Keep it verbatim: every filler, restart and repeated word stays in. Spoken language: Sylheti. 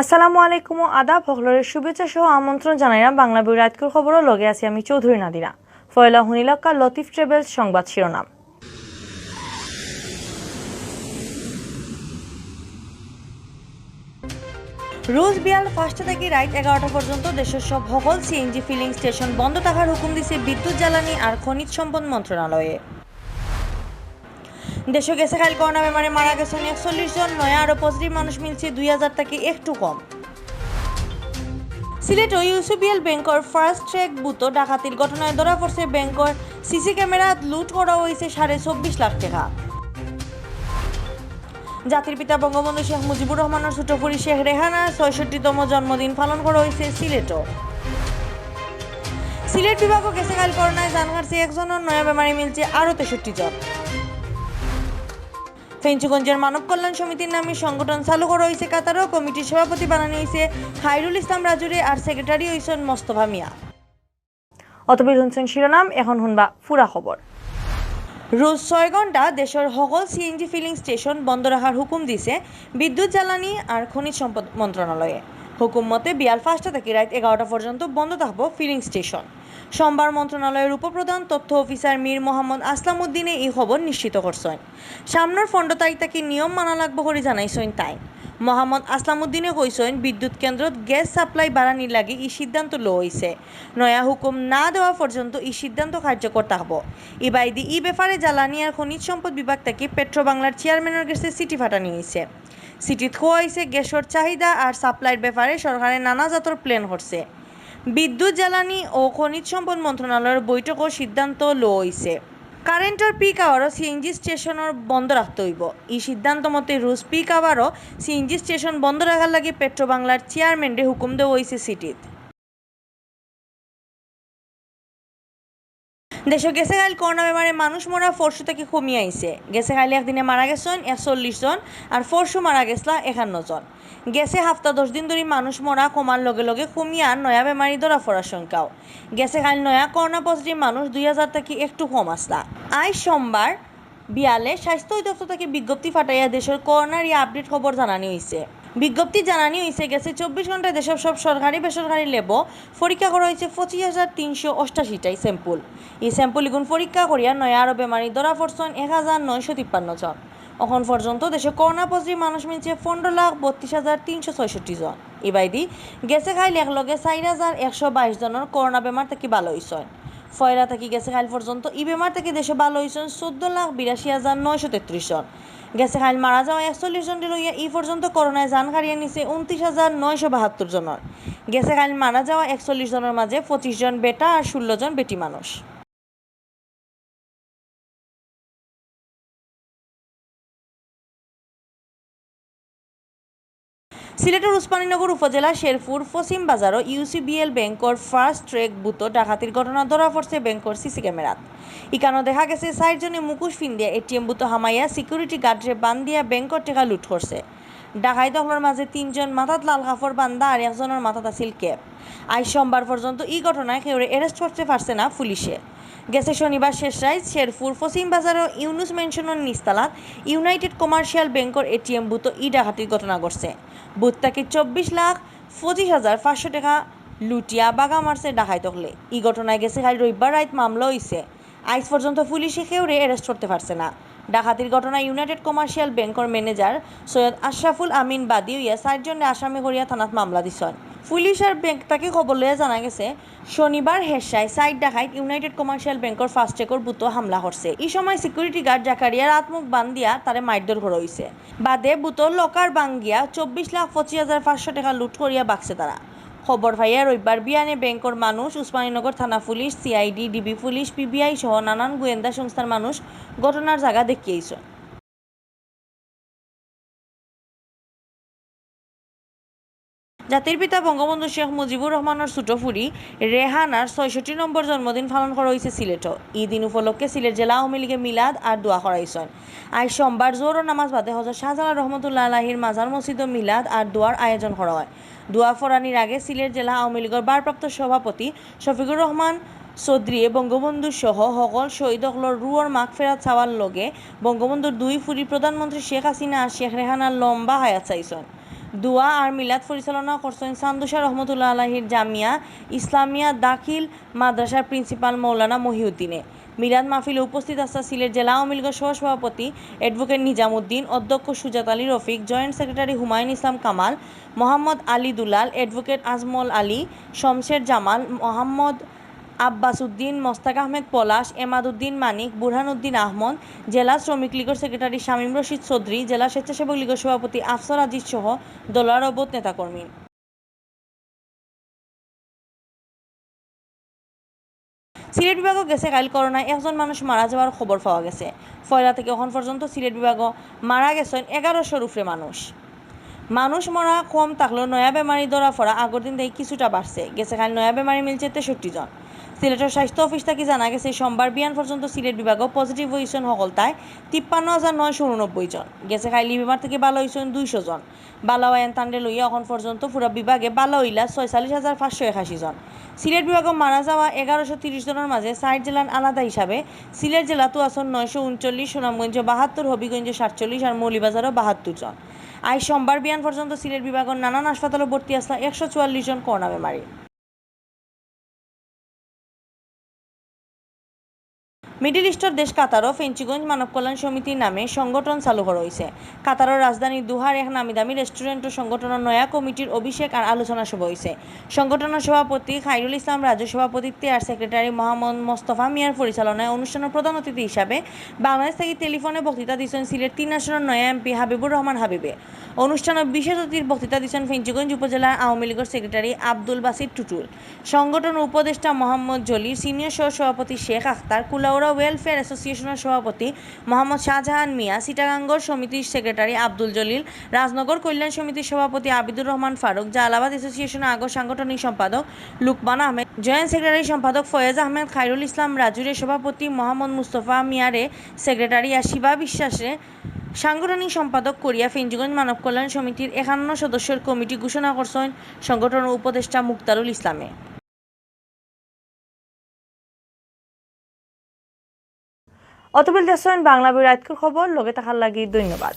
আসসালামু আলাইকুম ও আদাব, হকলরে শুভেচ্ছা সহ আমন্ত্রণ জানাইরাম বাংলা বই রাইতকুর খবরর লগে আছি আমি চৌধুরী নাদিরা। পয়লা হুনিলাউক্কা লতিফ ট্রাভেলস সংবাদ শিরোনাম। রুশ বিয়াল পাঁচটা থাকি রাইত এগারোটা পর্যন্ত দেশর সব হকল সিএনজি ফিলিং স্টেশন বন্ধ থাকার হুকুম দিছে বিদ্যুৎ, জ্বালানি আর খনিজ সম্পদ মন্ত্রণালয়ে। দেশো গেছে কাইল করোনা বেমারে মারা গেছইন একচল্লিশ জন, নয়া আরো পজিটিভ মানুষ মিলছে দুই হাজার থাকি একটু কম। সিলেটো ইউসিবিএল ব্যাংকর ফাস্ট ট্র্যাক বুথো ডাকাতির ঘটনায় ধরা পড়ছে ব্যাংকর সিসি ক্যামেরাত লুট করা অইছে সাড়ে চব্বিশ লাখ টেকা। জাতির পিতা বঙ্গবন্ধু শেখ মুজিবুর রহমানর ছোট ফুরি শেখ রেহানার ছয়ষট্টিতম জন্মদিন পালন করা অইছে সিলেটো। সিলেট বিভাগো গেছে কাইল করোনায় জান হারছে একজনর, নয়া বেমারি মিলছে আরো তেষট্টি জন। ফেঞ্চুগঞ্জর মানব কল্যাণ সমিতির নামে সংগঠন চালু করা অইছে কাতারো, কমিটির সভাপতি বানানি অইছে খায়রুল ইসলাম রাজুরে আর সেক্রেটারি অইছইন মোস্তফা মিয়া। অতবিল হুনছইন শিরোনাম, এখন হুনবা পুরা খবর। রুশ ছয় ঘন্টা দেশর হকল সিএনজি ফিলিং স্টেশন বন্ধ রাখার হুকুম দিছে বিদ্যুৎ, জ্বালানি আর খনিজ সম্পদ মন্ত্রণালয়ে। হুকুম মতে বিয়াল পাঁচটা থাকি রাইত এগারোটা পর্যন্ত বন্ধ থাকবো ফিলিং স্টেশন। সোমবার মন্ত্রণালয়র উপপ্রধান তথ্য অফিসার মীর মোহাম্মদ আসলাম উদ্দিনে ই খবর নিশ্চিত করছইন। সামনর পনরো তারিখ থাকি নিয়ম মানা লাগবো করি জানাইছইন তাইন। মোহাম্মদ আসলাম উদ্দিনে কইছইন, বিদ্যুৎ কেন্দ্রত গ্যাস সাপ্লাই বাড়ানির লাগি ই সিদ্ধান্ত লওয়া অইছে। নয়া হুকুম না দেওয়া পর্যন্ত ই সিদ্ধান্ত কার্যকর থাকবো। ইবায়দি ই বেপারে জ্বালানি আর খনিজ সম্পদ বিভাগ থাকি পেট্রো বাংলার চেয়ারম্যানর গেছে চিঠি পাঠানি অইছে। চিঠিত কওয়া অইছে, গ্যাসর চাহিদা আর সাপ্লাইর বেপারে সরকারে নানা জাতর প্ল্যান করছে। বিদ্যুৎ, জ্বালানি ও খনিজ সম্পদ মন্ত্রণালয়র বৈঠকো সিদ্ধান্ত লওয়া অইছে। কারেন্টর পিক আওয়ারো সিএনজি স্টেশনর বন্ধ রাখতে অইবো। ই সিদ্ধান্ত মতে রুশ পিক আওয়ারো সিএনজি স্টেশন বন্ধ রাখার লাগি পেট্রো বাংলার চেয়ারম্যানরে হুকুম দেওয়া অইছে চিঠিত। দেশো গেছে কাইল করোনা বেমারে মানুষ মরা পরশু থাকি কমিয়া আইছে। গেছে কাইল একদিনে মারা গেছইন একচল্লিশ জন, আর পরশু মারা গেছলা একান্ন জন। গেছে হাপ্তা দশ দিন ধরি মানুষ মরা কমার লগে লগে কমিয়া নয়া বেমারি ধরা পড়ার সংখ্যাও। গেছে কাইল নয়া করোনা পজিটিভ মানুষ দুই হাজার থাকি একটু কম আছলা। আইজ সোমবার বিয়ালে স্বাস্থ্য অধিদপ্তর থাকি বিজ্ঞপ্তি ফাটাইয়া দেশর করোনার ই আপডেট খবর জানানি অইছে। বিজ্ঞপ্তি জানানি অইছে, গেছে চব্বিশ ঘন্টায় দেশর সব সরকারি বেসরকারি ল্যাবো পরীক্ষা করা অইছে পঁচিশ হাজার তিনশো অষ্টাশিটাই স্যাম্পল। ই স্যাম্পল ইগুন পরীক্ষা করিয়া নয়া আরো বেমারি ধরা পড়ছইন এক হাজার নয়শো তিপ্পান্ন জন। অখন পর্যন্ত দেশো করোনা পজিটিভ মানুষ মিলছে পনরো লাখ বত্রিশ হাজার তিনশো ছয়ষট্টি জন। ইবায়দি গেছে কাইল একলগে চাইর হাজার একশো বাইশ জনর করোনা বেমার থাকি ভালা অইছইন। পয়লা থাকি গেছে কাইল পর্যন্ত ই বেমার থাকি দেশো ভালা অইছইন চৌদ্দ লাখ বিরাশি হাজার নয়শো তেত্রিশ জন। গেছে কাইল মারা যাওয়া একচল্লিশ জনরে লইয়া ই পর্যন্ত করোনায় জান কাড়িয়া নিছে ঊনত্রিশ হাজার নয়শো বাহাত্তর জনর। গেছে কাইল মারা যাওয়া একচল্লিশ জনর মাঝে পঁচিশ জন বেটা আর ষোলো জন বেটি মানুষ। সিলেটর উসমানীনগর উপজেলা শেরপুর পশ্চিম বাজারো ইউসিবিএল ব্যাংকর ফাস্ট ট্র্যাক বুথো ডাকাতির ঘটনা ধরা পড়ছে ব্যাংকর সিসি ক্যামেরাত। ইকানো দেখা গেছে চাইর জনে মুখোশ পিন্দিয়া এটিএম বুথো হামাইয়া সিকিউরিটি গার্ডরে বান্দিয়া ব্যাংকর টেকা লুট করছে। ডাকাইত অকলর মাঝে তিনজন মাথাত লাল কাপড় বান্ধা আর একজনর মাথাত আছিল ক্যাপ। আইজ সোমবার পর্যন্ত ই ঘটনায় কেউরে অ্যারেস্ট করতে পারছে না পুলিশে। গেছে শনিবার শেষ রাইত শেরপুর পশ্চিম বাজারো ইউনুস ম্যানশনর নিচতলাত ইউনাইটেড কমার্শিয়াল ব্যাংকর এটিএম বুথো ই ডাকাতির ঘটনা ঘটছে। বুথ থাকি চব্বিশ লাখ পঁচিশ হাজার পাঁচশো টেকা লুটিয়া বাগা মারছে ডাকাইত অকলে। ই ঘটনায় গেছে কাইল রবিবার রাইত মামলা অইছে। আইজ পর্যন্ত পুলিশে কেউরে অ্যারেস্ট করতে পারছে না। ডাকাতির ঘটনায় ইউনাইটেড কমার্শিয়াল ব্যাংকর ম্যানেজার সৈয়দ আশরাফুল আমিন বাদী অইয়া চাইর জনরে আসামি করিয়া থানাত মামলা দিছইন। পুলিশ আর ব্যাংক থাকি খবর লইয়া জানা গেছে, শনিবার হেশায় চাইর ডাকাইত ইউনাইটেড কমার্শিয়াল ব্যাংকর ফাস্ট ট্র্যাকর বুথো হামলা করছে। ই সময় সিকিউরিটি গার্ড জাকারিয়ার আত মুখ বান্দিয়া তারে মারধর করা অইছে। বাদে বুথর লকার ভাঙ্গিয়া চব্বিশ লাখ পঁচিশ হাজার পাঁচশো টেকা লুট করিয়া বাগছে তারা। খবর পাইয়া রবিবার বিয়ানে ব্যাংকর মানুষ, উসমানীনগর থানা police, CID, DB police, PBI সহ নানান গোয়েন্দা সংস্থার মানুষ ঘটনার জাগা দেখিয়া আইছইন। জাতির পিতা বঙ্গবন্ধু শেখ মুজিবুর রহমানর ছোট ফুরি রেহানার ছয়ষট্টি নম্বর জন্মদিন পালন করা অইছে সিলেটো। ই দিন উপলক্ষে সিলেট জেলা আওয়ামী লীগে মিলাদ আর দোয়া করাইছইন। আইজ সোমবার জোহরর নামাজ বাদে হজরত শাহজালাল রহমতুল্লাহ আলাইহির মাজার মসজিদো মিলাদ আর দোয়ার আয়োজন করা অয়। দোয়া পড়ানির আগে সিলেট জেলা আওয়ামী লীগর ভারপ্রাপ্ত সভাপতি শফিকুর রহমান চৌধুরীয়ে বঙ্গবন্ধু সহ হকল শহীদ অকলর রুহর মাগফেরাত চাওয়ার লগে বঙ্গবন্ধুর দুই ফুরি প্রধানমন্ত্রী শেখ হাসিনা আর শেখ রেহানার লম্বা হায়াত চাইছইন। দোয়া আর মিলাদ পরিচালনা করছইন চান্দুশা রহমতুল্লাহ আলাইহির জামিয়া ইসলামিয়া দাখিল মাদ্রাসার প্রিন্সিপাল মৌলানা মহিউদ্দিনে। মিলাদ মাহফিলে উপস্থিত আছলা সিলেট জেলা আওয়ামী লীগর সহ সভাপতি অ্যাডভোকেট নিজামুদ্দিন, অধ্যক্ষ সুজাত আলী রফিক, জয়েন্ট সেক্রেটারি হুমায়ুন ইসলাম কামাল, মোহাম্মদ আলী দুলাল, অ্যাডভোকেট আজমল আলী, শমশের জামাল, মোহাম্মদ আব্বাস উদ্দিন, মোস্তাক আহমেদ পলাশ, এমাদ উদ্দিন মানিক, বুরহান উদ্দিন আহমদ, জেলা শ্রমিক লীগর সেক্রেটারি শামীম রশিদ চৌধুরী, জেলা স্বেচ্ছাসেবক লীগর সভাপতি আফসর আজিজ সহ দলর আরো বউত নেতাকর্মী। সিলেট বিভাগো গেছে কাইল করোনায় একজন মানুষ মারা যাওয়ার খবর পাওয়া গেছে। পয়লা থাকি অখন পর্যন্ত সিলেট বিভাগো মারা গেছইন এগারোশোর উপরে মানুষ। মানুষ মরা কম থাকলেও নয়া বেমারি ধরা পড়া আগর দিন থাকি কিছুটা বাড়ছে। গেছে কাইল নয়া বেমারি মিলছে তেষট্টি জন। সিলেটর স্বাস্থ্য অফিস থাকি জানা গেছে, সোমবার বিয়ান পর্যন্ত সিলেট বিভাগো পজিটিভ অইছইন হকলতায় তিপ্পান্ন হাজার নয়শো ঊননব্বই জন। গেছে কাইল ই বেমার থাকি ভালা অইছইন দুইশো জন। ভালা অইয়া এন তান্ডে লইয়া অখন পর্যন্ত পুরা বিভাগে ভালা অইলা ছয়চল্লিশ হাজার পাঁচশো একাশি জন। সিলেট বিভাগো মারা যাওয়া এগারোশো তিরিশ জনর মাঝে চাইর জেলার আলাদা হিসাবে সিলেট জেলাত আছইন নয়শো ঊনচল্লিশ, সুনামগঞ্জো বাহাত্তর, হবিগঞ্জো সাতচল্লিশ আর মৌলভীবাজারো বাহাত্তর জন। আইজ সোমবার বিয়ান পর্যন্ত সিলেট বিভাগর নানান হাসপাতালো ভর্তি আছলা একশো চুয়াল্লিশ জন করোনা বেমারি। মিডল ইস্টর দেশ কাতারো ফেঞ্চুগঞ্জ মানব কল্যাণ সমিতির নামে সংগঠন চালু করা অইছে। কাতারর রাজধানী দোহার এক নামিদামি রেস্টুরেন্টো সংগঠনর নয়া কমিটির অভিষেক আর আলোচনা সভা অইছে। সংগঠনর সভাপতি খাইরুল ইসলাম রাজুর সভাপতিত্বে আর সেক্রেটারি মোহাম্মদ মোস্তফা মিয়ার পরিচালনায় অনুষ্ঠানর প্রধান অতিথি হিসাবে বাংলাদেশ থাকি টেলিফোনে বক্তৃতা দিছইন সিলেট তিন আসনর নয়া এমপি হাবিবুর রহমান হাবিবে। অনুষ্ঠানো বিশেষ অতিথির বক্তৃতা দিছইন ফেঞ্চুগঞ্জ উপজেলার আওয়ামী লীগর সেক্রেটারি আব্দুল বাসিত টুটুল। সংগঠন উপদেষ্টা মোহাম্মদ জলিল, সিনিয়র সহ সভাপতি শেখ আখতার, কুলাউড়া ওয়েলফেয়ার অ্যাসোসিয়েশনর সভাপতি মোহাম্মদ শাহজাহান মিয়া, চিটাগাঙ্গর সমিতির সেক্রেটারি আব্দুল জলিল, রাজনগর কল্যাণ সমিতির সভাপতি আবিদুর রহমান ফারুক, জালালাবাদ অ্যাসোসিয়েশনর আগর সাংগঠনিক সম্পাদক লুকমান আহমেদ, জয়েন্ট সেক্রেটারি সম্পাদক ফয়েজ আহমেদ, খাইরুল ইসলাম রাজুরে সভাপতি, মোহাম্মদ মুস্তফা মিয়ারে সেক্রেটারি আর শিবা বিশ্বাসরে সাংগঠনিক সম্পাদক করিয়া ফেঞ্চুগঞ্জ মানব কল্যাণ সমিতির একান্ন সদস্যর কমিটি ঘোষণা করছইন সংগঠনর উপদেষ্টা মুক্তারুল ইসলামে। অতবিল দেখছইন বাংলা বিরতির খবর, লগে থাকার লাগি ধন্যবাদ।